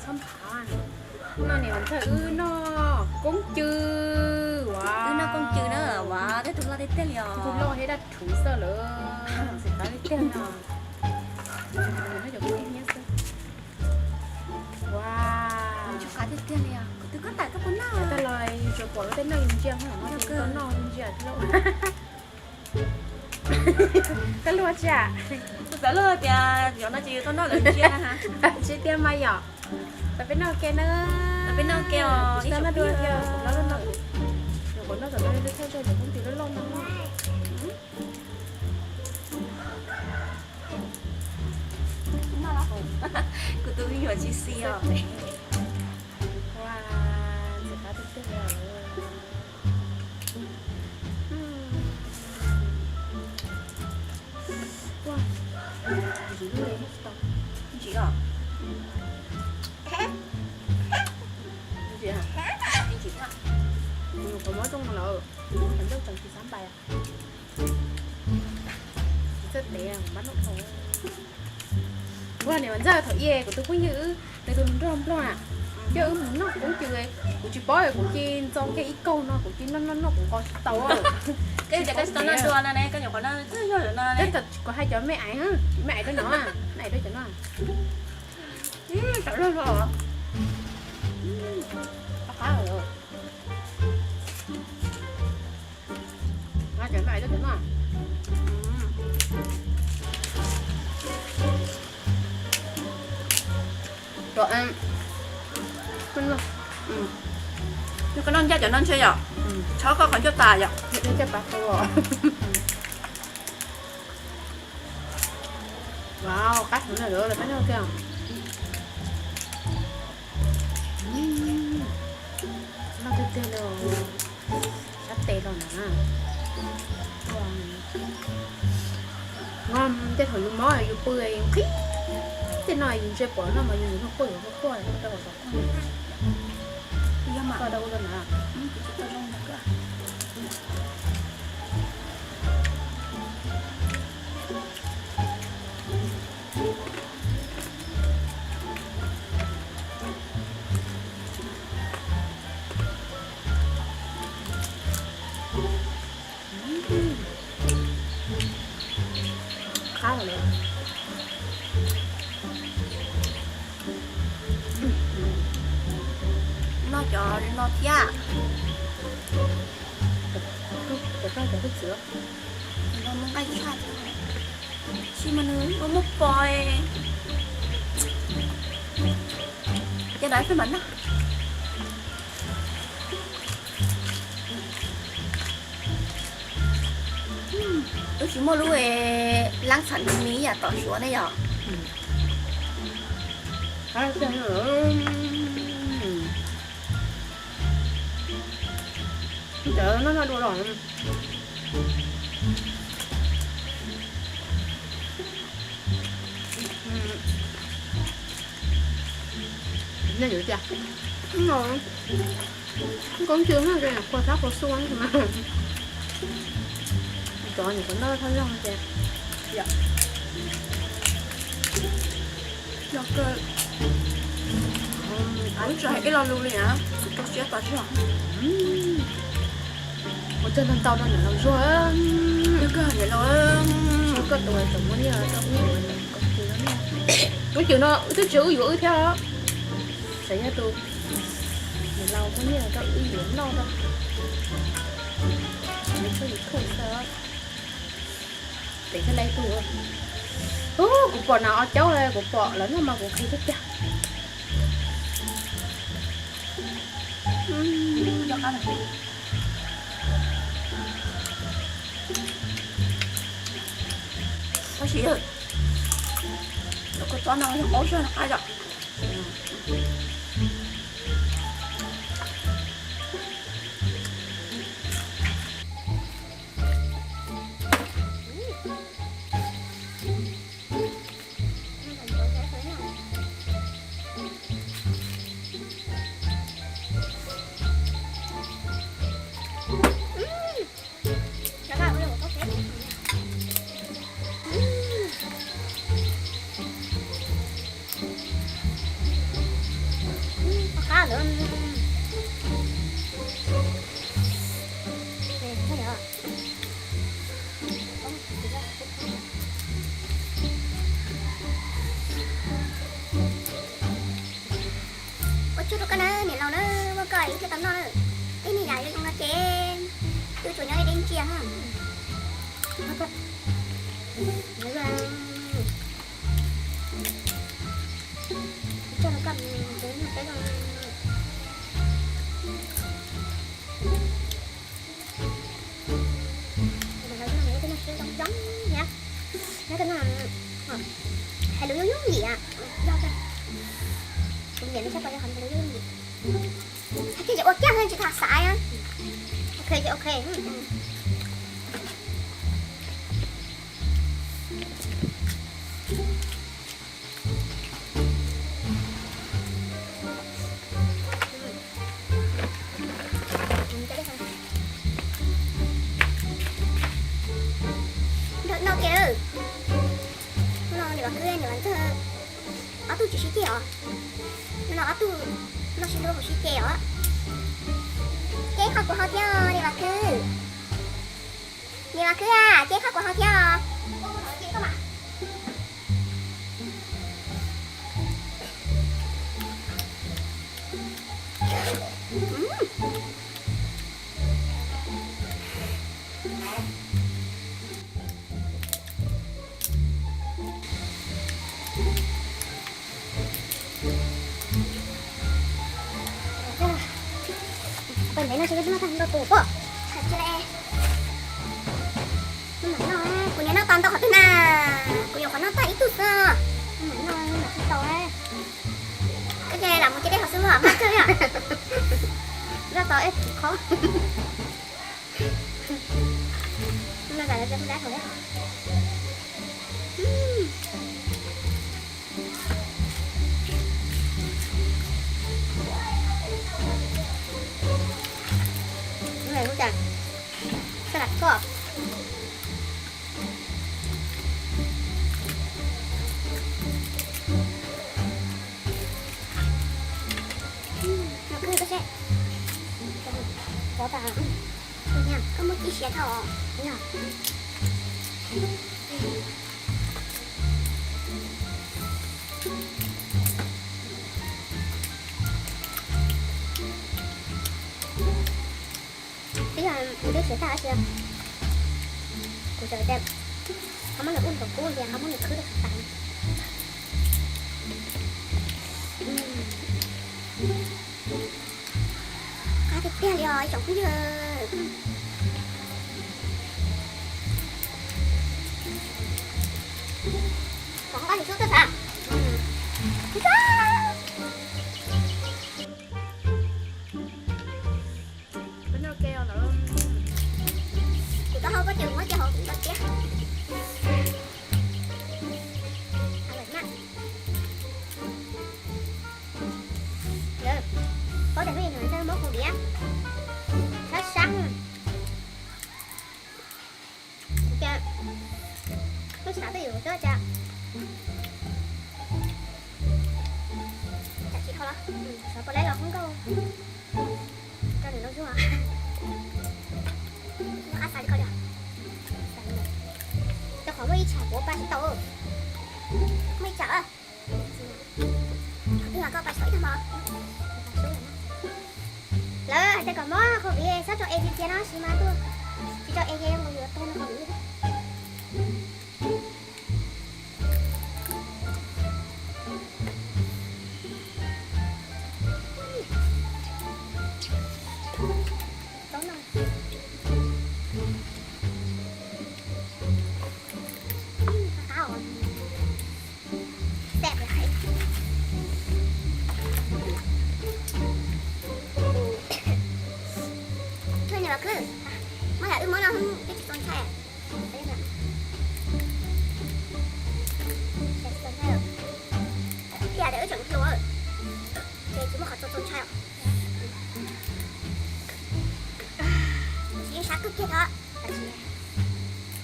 Txhob phav, no niam ntxawg wb noj koob cw. Wb noj koob cw na, ua tej tug loj tiag tiag li os. Tug loj thiab daj rhuv xwb lawm. Ntxim qab tiag tiag no. Ua, ntxim qab tiag tiag li os. Kuv twb koj tam koj puas noj? Tag los tsuas pom lub tej noj ntsia, tau noj ntsia thiab. Koj luaj tsis? Kuv xav luaj tias yog no ces yus tau noj lawv ntsia. Tsis tiag mas yom. Tau peb noj ke na. Tau peb noj ke os. Tau noj dua tiag. Nyuam qhuav noj tom no twb thaij tau cov koob cw loj loj no. Kuv tus me nyuam tsis xis os. Ua, ntxim qab tiag tiag li. Ua, ntsim lub li tsis tau. Ntsim os. Ntsim, ntsim na. Kuv nyuam qhuav muab rooj lawm, qhov ncauj tseem tsis xav npais. Tsis txawj tev mas noj tau. Ua niam ntxawg, thaum ub kuv tus phooj ywg wb, nws tus hluas nraug Nplog na, coj wb mus noj koob cw, kuv tsis paub, kuv cia li ntxo kiag ib kaug no kuv cia li noj noj noj kuv nqos tsis tau. Koj tias koj tsis tau noj dua no ne, koj nyuam qhuav noj tag zog no ne. Kuv hais cov me aiv, me aiv rau no, me aiv rau cov no. Ib, tsam loj hlo. Qab qab lawm. Cov no, cov no. Koj noj ncaj cov no ntshe yom. Chob koj qhov ncauj tas yom. Wow, qab heev na, lawv pab noj kiag. Noj tiag tiag li, sab tes los na. Noj tej thaum yus mob yus pw nqhis tej no yus ntsia pom noj mas yus noj quaj yus noj quaj rau hauv qhov rooj. Yog mas rau ua na. Qab lawm. Noj cov no thiab. Cov no cov twb txwv. Noj muaj nqaij tshaj thiab. Tab sis mas nws muaj muaj pos. Ces dais peb mam noj. Wb tsis muaj lub lab txham mis yam tom Suav ne yom. Cov no noj dua los. Nej yuav tias koob cw qhuav xab qhuav xua, cov nyuam qhuav noj thaj zog ces no kawg. Ib lo lus li na, rau siab tas tsis. Ua tsaug ntau ntau rau niam laus Zuag. Koj niam laus, koj tus tseem muaj nyiaj rau wb yuav koob cw no, wb twb tsis wb yuav wb thiab. Tseem yog tus niam laus muaj nyiaj rau wb yuav noj rau. Nws txhob yus khuj xwb. Tes thiaj li tu. Ub, kuv pom na o caub, kuv pom lawv noj mas kuv qhia tiag tiag. Tab sis yog kua txob no yog qaub zog qab zog. Qab lawm. Ua tsaug rau koj na niam laus na, muaj koj wb thiaj tau noj na. Tej niag yam zoo no ces twb tsuas nyob deb ntsia na. Tsaug rau koj, hais lus yooj yooj yim, yog kuv niam li sab pas yog hais lus yooj yooj yim. Hais kiag ces ua kiag tsis tas xav. Ok, ok. Nrog noj kiag. Hnub no niam Vam Khwb niam Vam Ntxawg ob tug tsis sib ceg os. Hnub no ob tug noj sib hlub hauv sib ceg os. Ces qhov kuv hau thiab niam Vam Khwb. Niam Vam Khwb a, ces qhov kuv hau thiab os. Peb ntev no tsis noj tag nrho tus pob. Kuv niam noj tau ntau qhov twg na, kuv nyuam qhuav noj tag ib tug xwb. Koj ces lam mus cia dej hauv xwb mas maj kawg li. Noj tau ib qho. Salad koj. Noj kawg koj seb. Pov tas. Koj muab kib siav dhau. Twb yog kuv siav tag tab sis kuv xav tias qhov muab nws ua kom kub tias qhov muab nws khwb rau tas. Qab tiag tiag li os ib tsoom phooj ywg. Pom qab tsis tshua tuaj xav. Kuv taub hau koj ces muab cov hauv kuv koj tiab. Paub tias hnub ib ntawd muab kuv diav sab sab. Kuv tias, kuv xav twj ywm kuv twb tias, tsam tsis dhau los, xav puas laib los kub nkauj rau nws noj zuag. Noj qab xav li ko li. Rau qhov muaj ib tsam kuv ua pa tsis tau. Muaj ib tsam, qhov twg los koj pa tsis tau ib tag hmo. Lawv hais tias kom mob COVID txhob tso es txias txias no sis mas tuaj, tsis tso es ces zoo nkaus yuav tuag no COVID. Tau no.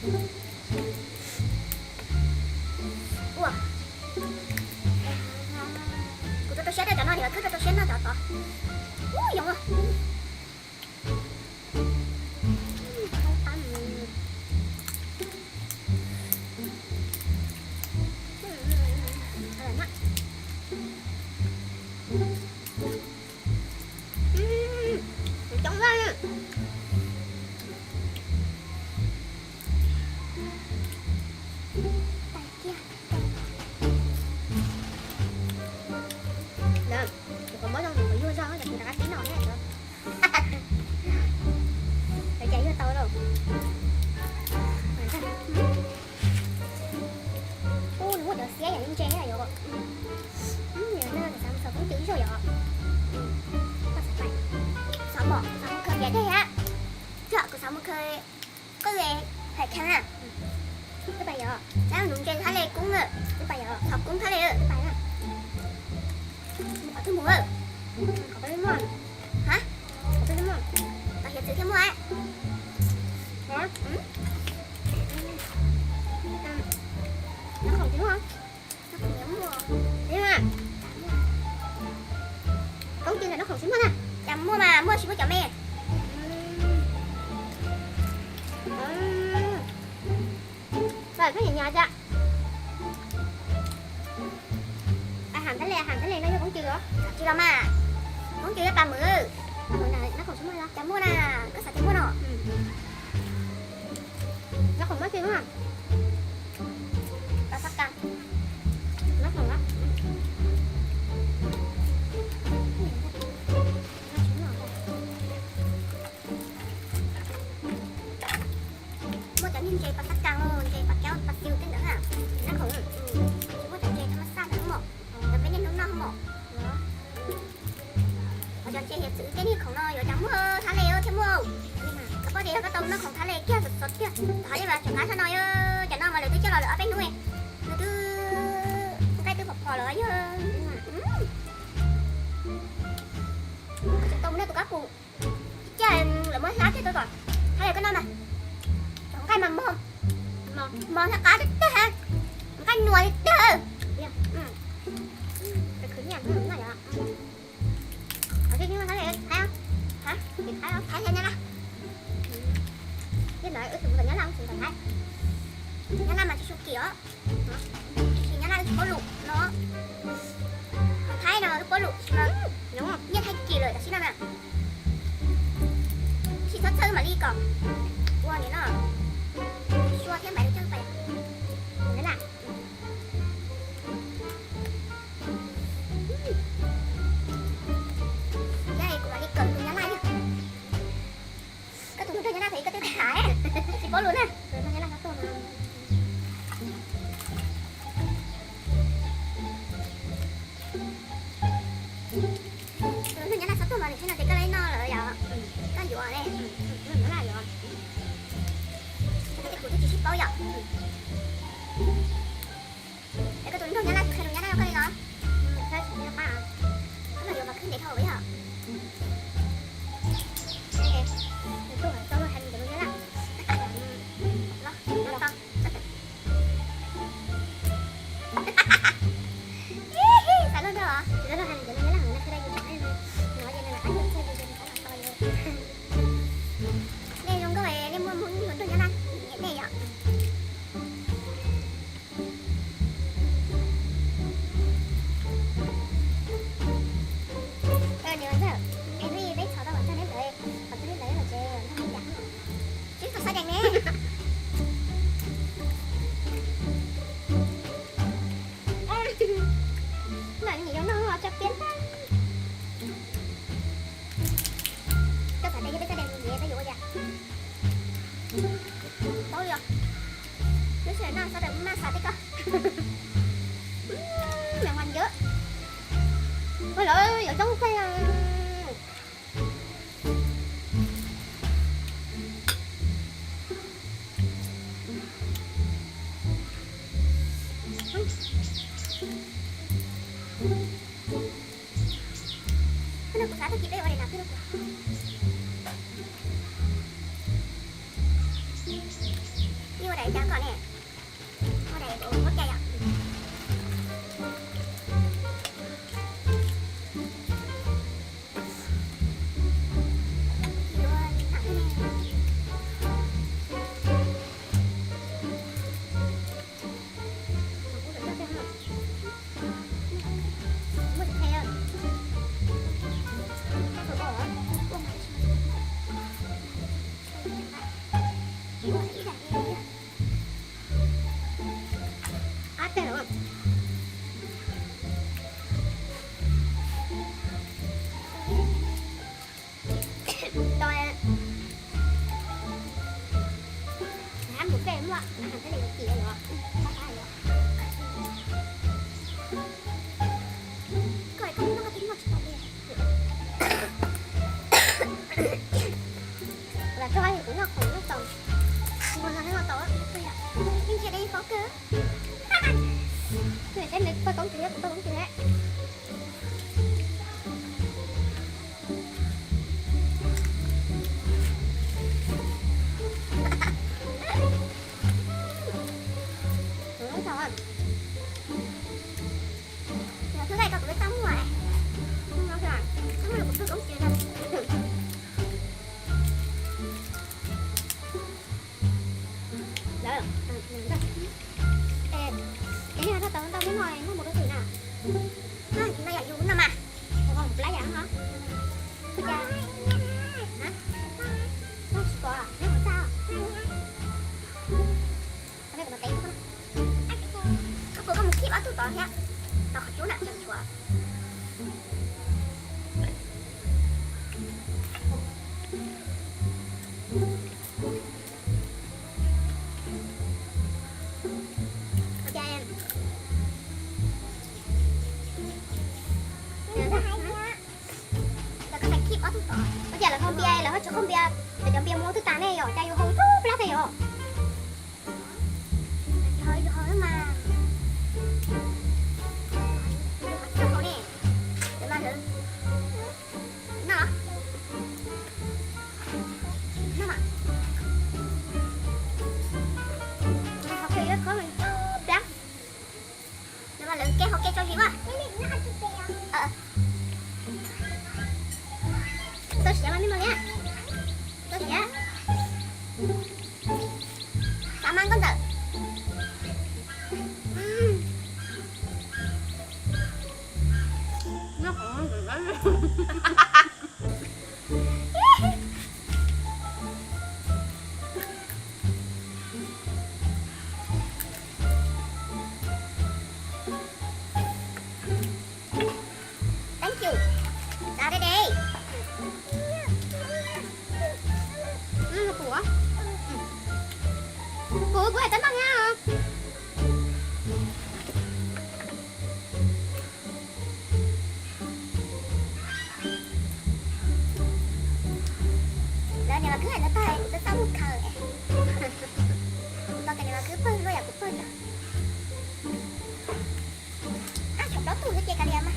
Ua, kuv rau rau siab rau cov no, kuv khwb rau rau siab noj cov tod. Ub, yog ua. Coob lawm. Kuv qhov mob zoo, kuv yuag zog ces kuv rov qab pib noj thiab. Lawv cas yuag tau lauj. Ub, nws muaj cov xiab yam li ntses thiab yom. Xav mus xov poob cw ib zaug yom. Xav mom, xav mus khaws npias dej thiab. Yog kuv xav mus khaws qwj hais kheej na. Tus pais yog, nws ntses thab le koob, tus pais yog, thov koob thab le. Tus pais na. Qhov twg mus? Qhov peb muaj. Hab? Qhov peb muaj. Tos hiav txwv thiaj muaj. Nyob khoom tsis muaj. Koob tsis ntawm nyob khoom tsis muaj na. Cas muaj mas muaj tsis muaj cov me. Pais khaub nyuam nyuam tiag. Pais ham thab le, ham thab le no yog koob cw os. Tsis los mas. Koob cw yog plas mw. Nyob khoom tsis muaj los cas muaj na, koj xav tias muaj no. Nyob khoom muaj tsis muaj. Pais txhab kas. Nyob khoom los. Muaj cov niag ntses pas txhab kas, ntses pas kaub pas xiu tej ntawd na. Nyob khoom tsis muaj cov ntses thab mab xaj ntawd mom, cov peb niaj hnub noj mom. Cov ntses hiav txwv tej niag khoom no yuav cas muaj thab le thiaj muaj. Koj paub tias yog koj tau noj khoom thab le kiag xov tiag, thov li mas tseem qab tshaj no, cov no mas lawv twb coj los lawm ob peb hnub, nws twb nqaij twb phom phom lawm yog. Tseem tau mus noj tus kab pum. Cas lawv muab hlab kiag rau kom thab le koj noj mas. Cov nqaij mas mog, mog thiab qab tiag tiag, nqaij nua tiag tiag. Thab thiab Nyab Laj, Nyab Laj mas tsis su kim os. Tsis Nyab Laj wb tsis paub lus no. Thaib no wb paub lus, nyiaj Thaib kim lawm tam sim no na. Tab sis txhob txhawj, wb mam li kom ua nim no Sua thiab Maiv lawv coj pais. Yog kuv mam li kawm tus Nyab Laj yog. Koj tus nrog Nyab Laj thaum ub koj twb tham tsis paub lus na. Tus nrog Nyab Laj txhob tuag mas nws thiaj no ces koj li no lawm yom. Koj yuav ne. Koj tej kuv twb tsis sib paub yom. Es koj tus nrog Nyab Laj qhia lus Nyab Laj rau koj li los? Koj los yuav mas khwb ntev dhau yog. Xav luag nrog os. Nej zoo nkauj, nej muaj Hmoob yuav nrog Nyab Laj nyiam nej yom. Es hnub ib peb txhom tau kom txog neb ntawd, kom txog neb ntawd los tsev, nrog Hmoob cas. Tsis tau sab dees ne. Mam nyuam yuav noj tso piab. Koj xav tias yog peb sab dees mus ntiav peb yuav ua cas? Paub li os. Lub sij hawm no sawv daws maj xav tej koj. Mas nqua ncawv. Ua lawv yuav coob txaij. Hnub no kuv xav tag kis peb ua daim no twg rau kuv. Ib ua Cov koj ne, muab daim muab cai yom. Los tso kuv noj khoom noj tau, noj tau. Yeej tsis de paub kawg. Saib nws pawg koob tsis thiab kuv pawg koob tsis thiab. Yog tub dai ko kuv twb tau muaj, tau muaj kuv pawg koob tsis na. Ces nej ho tau ntau nyob no, noj mus rau twg na? No yog yus no mas, mus plab yam no. Ua cas? Noj tsis pom, neb mus txaj. Koj puas koj mus khib ob tug tod thiab? Tau qhov cub na tseem tshuav. Ua cas lawv haus npias, lawv ho tsis haus npias, lawv cov npias mus twb tas ne yom, cas yus haus ntau plab thiab yom. Yus haus mas, yus haus ne, mas lawv noj, noj mas, haus kiag yuav qhov ntau plab. Mas lawv ke haus ke tso zis mas. Txoj siav mas me me li, txoj siav. Xav mas koj ntawm. Thank you. Xav deb deb. Pum, pum hais tau noj na. Lawv niam mas khwb hais tau tag kuv txaj txaj muag khaws. Kuv tos koj niam mas khwb pawg luaj yam kuv pawg tso. Ab, tshuav plaub tug xwb ces kav liam mas.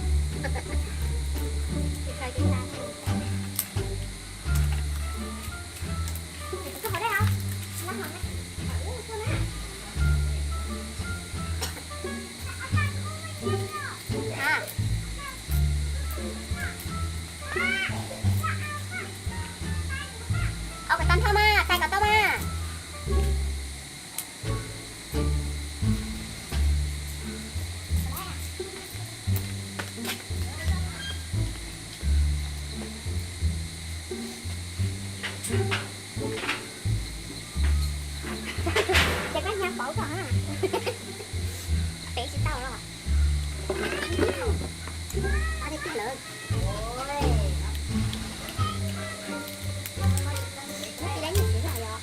Au kom tau nrho mas, tais kom tau mas. Ces koj hnyav pauv koj na. Peb tsis tau los. Ab, tiag tiag lawm. Ib leeg ib siab yog.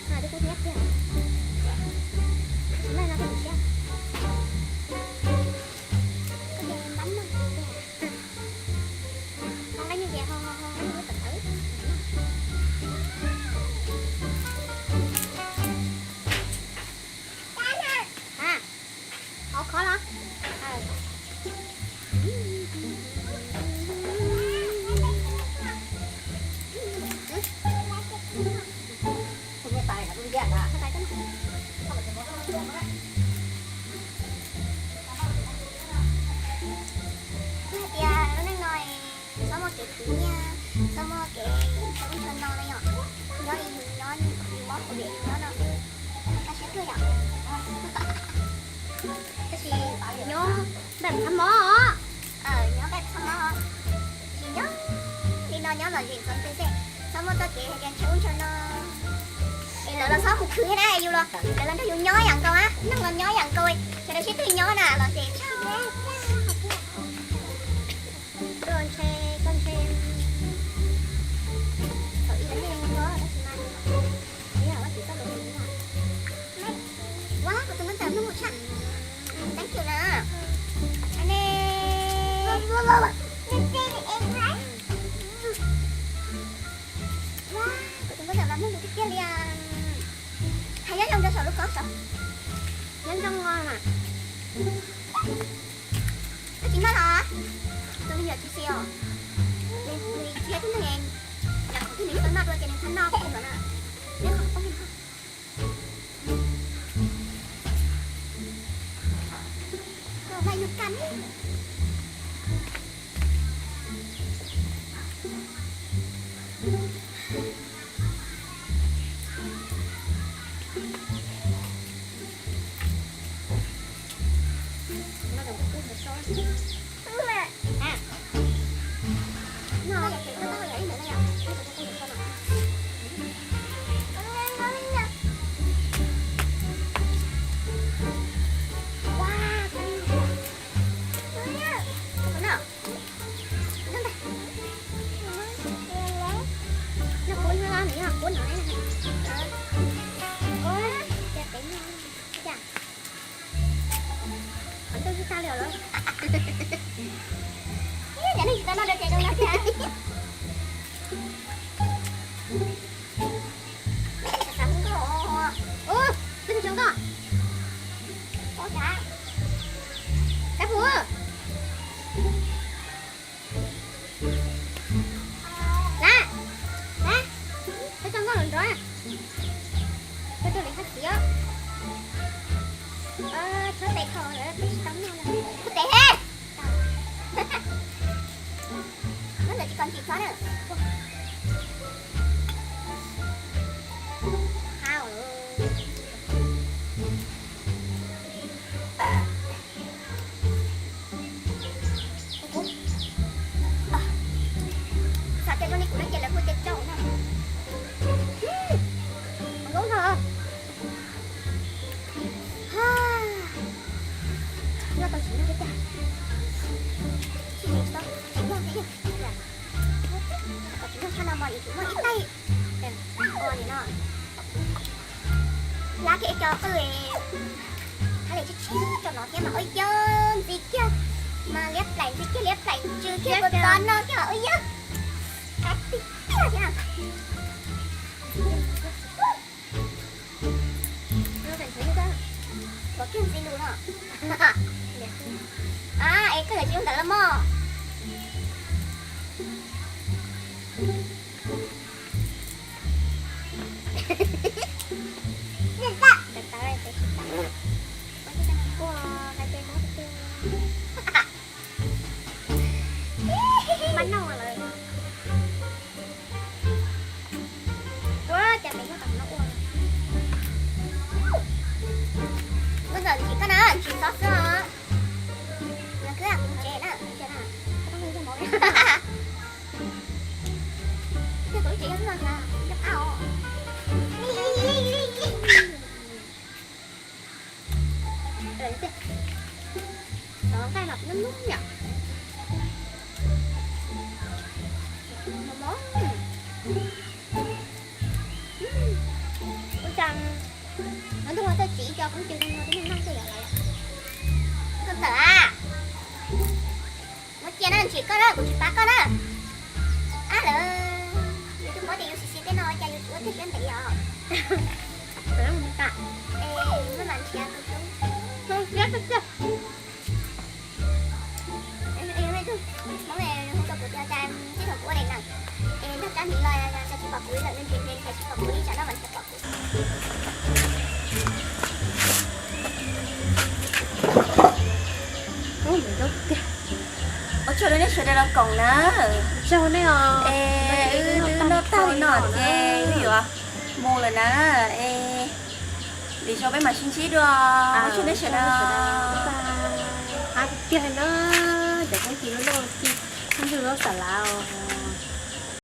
Twb kub hnyiab tiag. Tab sis mas no twb tu siab. Koj ces npab noj tiag. Ho nqaij me ntsis ho ho ho nqaij me ntsis tawv tawv. Ha, hauv khov los? Hais tias lub neej no txhob muaj kev khwv nyiaj, txhob muaj kev ntshaw ub ntshaw no no yom. Nyob li yus nyob, yus mob covid yus nyob no xwb, kaj siab kawg yom. Tab sis nyob npaj txhob mob, nyob npaj txhob mob, tsis nyob li no nyob lom zem ntxov ntws xwb, txhob muaj txoj kev hais tias ntshaw ub ntshaw no. Es lawv los txhob mus khwv thiab na, yus los lawv los nrog yus nyob yam nkaus, neeg los nyob yam nkaus, sawv daws sib tw nyob na lom zem tshaj. Koj ntshe, koj ntshe thaum ub lawv nej ko tab sis mas, ua kuv tus muab tawm mloog mus tshaj. Thank you na. Ane. Kuv tus muab tawm mloog tiag tiag li. Hais nyob zoo rau saum lub kob saud. Nyob zoo os. Koj tsis noj los? Tus me nyuam tsis xis os. Nws tsis yog tib neeg, yam thaum twg nws yeej tau noj dua ces nws txhob noj pub nws no. Neb qhov poob li no. Vaj yug kab li. Qhov ntuj tsis tag li os. Cov neeg tsis tau noj dua ces zoo no thiab. Ub, twb mus xyoo koj. Kab pus. Lab, lab, peb coj nkauj los nrov. Koj tuaj li hab txiv os. Txhob tes kho lawm, peb tsis tau noj lawm. Kuv tes he. Muab ntawm tsis kom ntsim txhob na. Hau. Kuv, kuv, xav tias zoo li kuv no ces lawv hu tias caum no. Hmoob no. Noj tau tsis noj tiag tiag. Tsis noj, tsis noj thiab yog, tsis noj tshaj no mas yuav tsum muaj ib taig ua li no. Lab kiag cov qwj, hab li tshiab tshiab rau no thiab mas ua yog ntxiv kiag, mas liab plaim ntxiv kiag, liab plaim ntsws kiag, ua txog no kiag ua yog qab tiag tiag thiab. Pov kiag ntxiv lus no. A, es koj yuav tsis ua ntawd los mog. Mab noj lawm. Ua cas pem nyob tom no ua. Koj ntxawm ntsim koj na, ntsim txhob xwb os. Yog koj kuv tsev na. Yog kuv tsev yog xwb no, yog qab os. Cov nqaij mas nub nub yom. Mos mos. Ua cas no ntuj no txawj tsim cov koob cws no no twb noj xwb yom lawm. Koj ntxawm a, muab cia na, ntsim koj na, kuv tsis pab koj na. Ab lawm, yus twb paub tias yus xis xis tej no cas yus tsis ua tiag siab ntev os. Es maj mam nrhiav tus hlub. Hmoob hu rau kuv tias cas txij thaum kuv ua daim neem es nrog Tsab Hniv los cas tsis pom kuv li lawm, nrhiav nrhiav nrhiav tsis pom kuv li, tsam no mas nrhiav pom kuv. Sawv daws los koom na. Es wb twb noj tag li no ces wb yuav mus lawm na. Es lwm zaus peb mam sib ntsib dua. Ua tsaug nej sawv daws. Tiag na, cov kwv tij loj loj, Xab Ntsuj Zaub Xav Lav os.